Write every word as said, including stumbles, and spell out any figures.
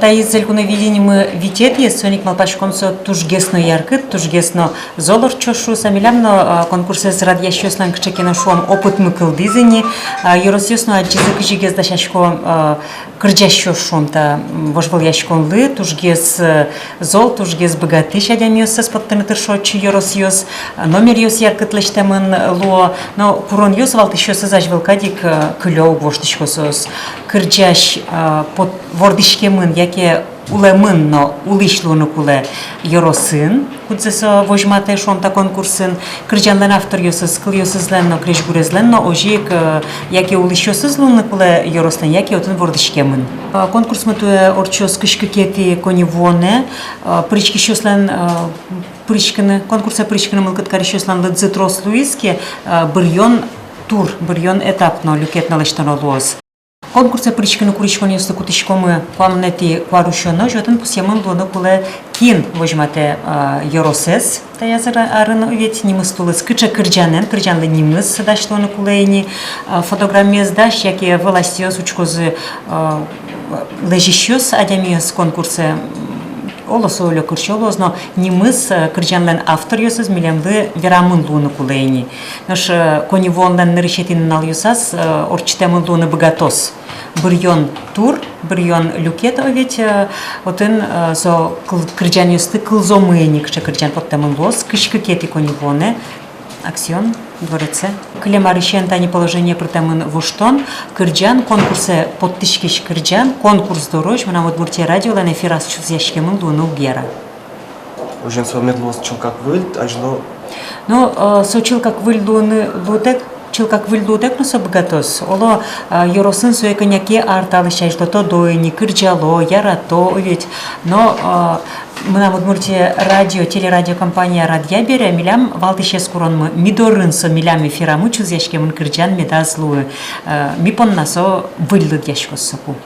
Таиз «Элькуновидениемы» витетӥез, соин ик малпаськом, со тужгес но яркыт, тужгес но зол ортчоз шуыса. Милям но, а, конкурсэз радъясьёслэн кыӵе ке но, шуом, опытмы кылдӥз ини, а, ёросъёс но адӟизы, кызьы гес дасясько, а, кырӟасьёс, шуом, та, м, вожвылъяськонлы, тужгес, э, зол, тужгес быгатӥсь адямиоссэс поттыны тыршо отчы ёросъёс, а, номеръёс яркыт лэсьтэмын луо, но куронъёс, валтӥсьёсыз азьвыл кадь ик, э, кылё уг воштӥсько соос. Кырӟась, э, пот-, вордӥськемын яке улэмын но улӥсь луыны кулэ ёросын, кудзэ со возьматэ, шуом, та конкурсын. Кырӟанлэн авторъёсыз кылъёсызлэн но, крезьгурезлэн но, озьы ик, э, яке улӥсьёсыз луыны кулэ ёрослэн, яке отын вордӥськемын. Э, конкурсмы туэ ортчоз кызь кыкетӥ коньывуонэ, э, пыриськисьёслэн, э, пыриськыны, конкурсэ пыриськыны мылкыд карисьёслэн лыдзы трос луиз ке, э, быръён тур, быръён этап но, люкет но лэсьтоно луоз. Конкурсэ пыриськыны куриськонъёсты кутӥськомы куамынэтӥ куарусёнозь. Отын пусъемын луыны кулэ, кин возьматэ, а, ёросэз таяз ар-, арын, ведь нимыз тулыс, кыӵе кырӟанэн, кырӟанлы нимыз дась луыны кулэ ини, а, фотограммаез дась, яке властьёс учкозы, а, лэзисьёс адямиез конкурсэ, м, оло со улё кырӟа, оло со, но нимыз, э, кырӟанлэн авторъёсыз милемлы верамын луыны кулэ ини. Нош, э, коньывуонлэн нырысетӥ нуналъёсаз, э, ортчытэмын луыны быгатоз быръён тур, быръён люкет, о ведь, э, отын, э, со кыл-, кырӟанъёсты кылзомы ини, кыӵе кырӟан поттэмын луоз кызь кыкетӥ коньывуонэ «Аксион» дворецэ. Кылем арысен тани положение пыртэмын воштон: кырӟан конкурсэ поттӥськись кырӟан конкурс дорозь «Мынам Удмуртие» радиолэн эфираз чузъяськемын луыны уг яра. Озьыен, со мед луоз чылкак выль, азьло. Ну, э, со чылкак выль луыны, луытэк, чылкак выль луытэк но со быгатоз. Оло, э, ёросын сое кӧня ке ар талэсь азьло тодо ини, кырӟало, ярато, о ведь. Но, э, «Мынам Удмуртие» радио, телерадиокомпания радъя бере, милям валтӥсез куронмы: ми дорын со милям эфирамы чузъяськемын кырӟан медаз луы. Э, ми понна со выль лыдъяськоз соку.